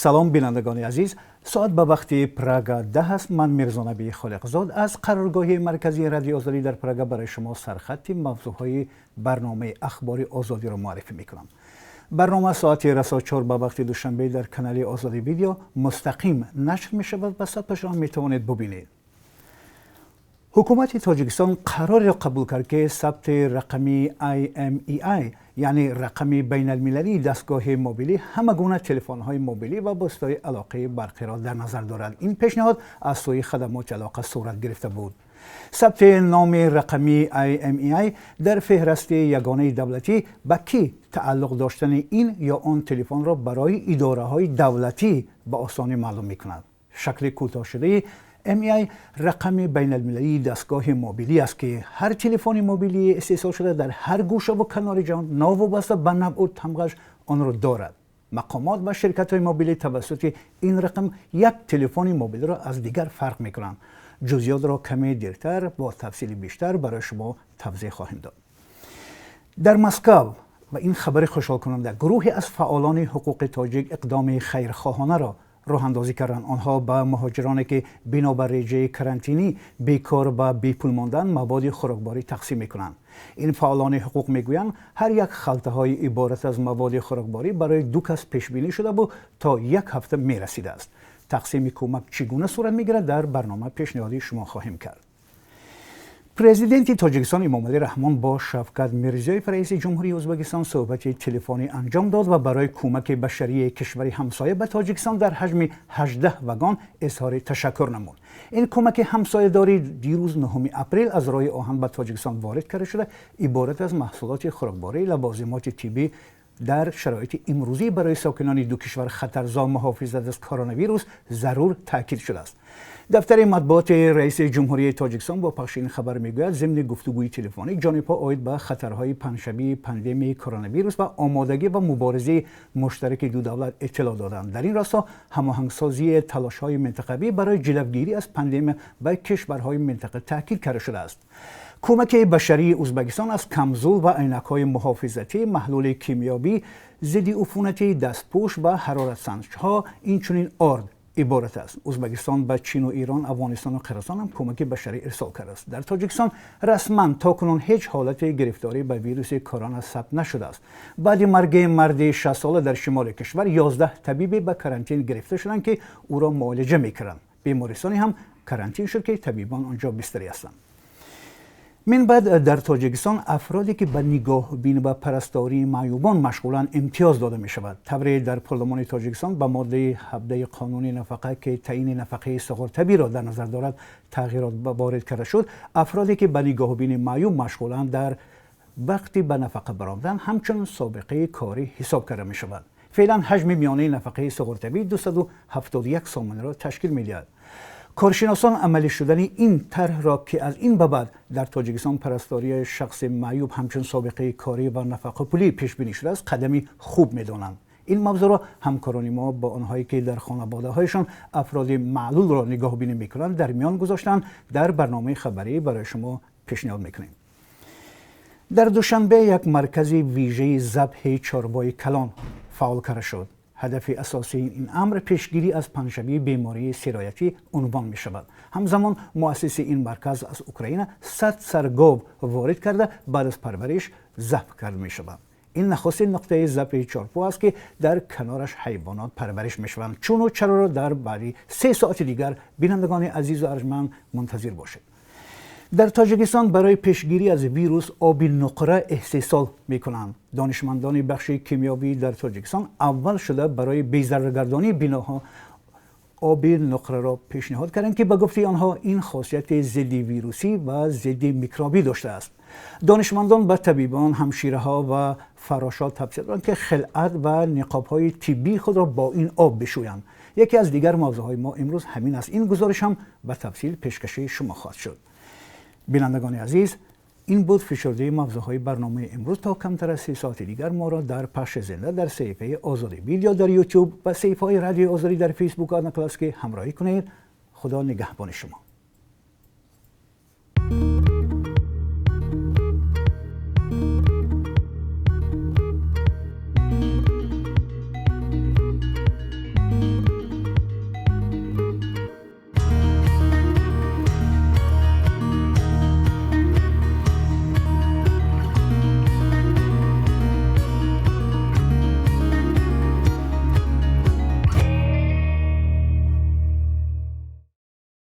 Салом, бинандагони азиз. Соат ба вақти Прага 10 аст. Ман Мирзонаби Холиқзод аз қароргоҳи марказии Радиои Озодӣ дар Прага барои шумо сархатти мавзӯъҳои барномаи Ахбори Озодиро муаррифӣ мекунам. Барнома соати расо 4 ба вақти Душанбе дар канали Озодӣ Видео мустақим нашр мешавад ва сабташро метавонед бубинед. Ҳукумати Тоҷикистон қарореро қабул кард, ки сабти рақами IMEI, яъне рақами байналмилалии дастгоҳи мобилӣ, ҳама гуна телефонҳои мобилӣ ва воситаҳои алоқаи барқиро дар назар дорад. Ин пешниҳод аз сӯи хадамоти алоқа сурат гирифта буд. Сабти номи рақамии IMEI дар феҳрасти ягонаи давлатӣ ба кӣ тааллуқ доштани ин ё он телефонро барои идораҳои давлатӣ ба осонӣ маълум мекунад. Шакли кӯтоҳшудаи MEI рақами байналмилалии дастгоҳи мобилӣ аст, ки ҳар телефони мобилии истеҳсолшуда дар ҳар гӯшаву канори ҷаҳон, новобаста ба навъу тамғаш, онро дорад. Мақомот ва ширкатҳои мобилӣ тавассути ин рақам як телефони мобилиро аз дигар фарқ мекунанд. Ҷузъиётро каме дертар бо тафсили бештар барои шумо тавзеҳ хоҳем дод. Дар Москав, ва ин хабари хушҳолкунанда, гурӯҳе аз фаъолони ҳуқуқи тоҷик иқдоми хайрхоҳонаро роҳандозӣ карданд. Онҳо ба муҳоҷироне, ки бинобар реҷаи карантинӣ бекор ва бепул монданд, маводи хӯрокборӣ тақсим мекунанд. Ин фаъолони ҳуқуқ мегӯянд, ҳар як халтаҳои иборат аз маводи хӯрокборӣ барои ду кас пешбинӣ шуда буд, то як ҳафта мерасидааст. Тақсими кӯмак чӣ гуна сурат мегирад, дар барнома пешниҳоди шумо хоҳем кард. Президенти Тоҷикистон Эмомалӣ Раҳмон бо Шавкат Мирзиёев, раиси ҷумҳурии Ӯзбекистон, суҳбати телефонӣ анҷом дод ва барои кӯмаки башарии кишвари ҳамсоя ба Тоҷикистон дар ҳаҷми 18 вагон изҳори ташаккур намуд. Ин кӯмаки ҳамсоядорӣ дирӯз, 9 апрел, аз роҳи оҳан ба Тоҷикистон ворид карда шуда, иборат аз маҳсулоти хӯрокборӣ, лавозимоти тиббӣ, дар шароити имрӯзӣ барои сокинони ду кишвар хатарзо муҳофизат аз коронавирус зарур таъкид шудааст. Дафтари матбуоти раиси ҷумҳурии Тоҷикистон бо пахши ин хабар мегӯяд, зимни гуфтугӯи телефонӣ ҷонибҳо оид ба хатарҳои паҳншавии пандемияи коронавирус ва омодагӣ ва муборизаи муштараки ду давлат иттилоъ доданд. Дар ин росто ҳамоҳангсозии талошҳои минтақавӣ барои ҷилавгирӣ аз пандемия ба кишварҳои минтақа таъкид карда шудааст. Кӯмаки башарии Ӯзбекистон аз камзул ва айнакҳои муҳофизатӣ, маҳлули кимиёвӣ зидди уфунатӣ, дастпӯш ва ҳароратсанҷҳо, инчунин орд иборат аст. Ӯзбекистон ба Чину Эрон, Афғонистону Қирғизистон ҳам кӯмаки башарӣ ирсол кардааст. Дар Тоҷикистон расман то кунун ҳеҷ ҳолати гирифторӣ ба вируси корона сабт нашудааст. Баъди марги марди 60сола дар шимоли кишвар 11 табибе ба карантин гирифта шуданд, ки ӯро муолиҷа мекарданд. Бемористоне ҳам карантин шуд, ки табибон он ҷо бистарӣ ҳастанд. Мин баъд дар Тоҷикистон афроде, ки ба нигоҳбин ва парастории маъюбон машғуланд, имтиёз дода мешавад. Тавре дар Парлумони Тоҷикистон ба моддаи 17 қонуни нафақа, ки таъини нафақаи суғуртавиро дар назар дорад, тағйирот ворид карда шуд, афроде, ки ба нигоҳбини маъюб машғуланд, дар вақти ба нафақа баромадан ҳамчун собиқаи корӣ ҳисоб карда мешавад. Феълан ҳаҷми миёнаи нафақаи суғуртавӣ 271 сомониро ташкил медиҳад. Коршиносон амалӣ шудани ин тарҳро, ки аз ин ба баъд дар Тоҷикистон парастории шахси маъюб ҳамчун собиқаи корӣ ва нафақапулӣ пешбинӣ шудааст, қадами хуб медонанд. Ин мавзӯъро ҳамкорони мо бо онҳое, ки дар хонаводаҳояшон афроди маълулро нигоҳбинӣ мекунанд, дар миён гузоштанд, дар барномаи хабарӣ барои шумо пешниҳод мекунем. Дар Душанбе як маркази вижаи забҳи чорвои калон фаъол карда шуд. Ҳадафи асосии ин амр пешгирӣ аз паҳншавии бемории сироятӣ унвон мешавад. Ҳамзамон муассиси ин марказ аз Украина 100 сар гов ворид карда, баъд аз парвариш забҳ карда мешавад. Ин нахустин нуқтаи забҳи чорпо аст, ки дар канораш ҳайвонот парвариш мешаванд. Чуну чароро дар баъди 3 соати дигар, бинандагони азизу арҷманд, мунтазир бошед. Дар Тоҷикистон барои пешгирӣ аз вирус оби нуқра истеҳсол мекунанд. Донишмандони бахши кимиёвӣ дар Тоҷикистон аввал шуда барои безараргардонии биноҳо оби нуқраро пешниҳод карданд, ки ба гуфтаи онҳо ин хосияти зидди вирусӣ ва зидди микробӣ доштааст. Донишмандон ба табибон, ҳамшираҳо ва фаррошҳо тавсия доранд, ки хилъат ва ниқобҳои тиббии худро бо ин об бишӯянд. Яке аз дигар мавзӯъҳои мо имрӯз ҳамин аст. Ин гузориш ҳам ба тафсил пешкаши шумо хоҳад шуд. Бинандагони азиз, ин буд фишурдаи мавзӯъҳои барномаи имрӯз. То камтар аз 3 соати дигар моро дар пахши зинда дар саҳифаи Озодӣ Видео дар Ютуб ва саҳифаҳои Радиои Озодӣ дар Фейсбук, Одноклассники ҳамроҳӣ кунед. Худо нигаҳбони шумо.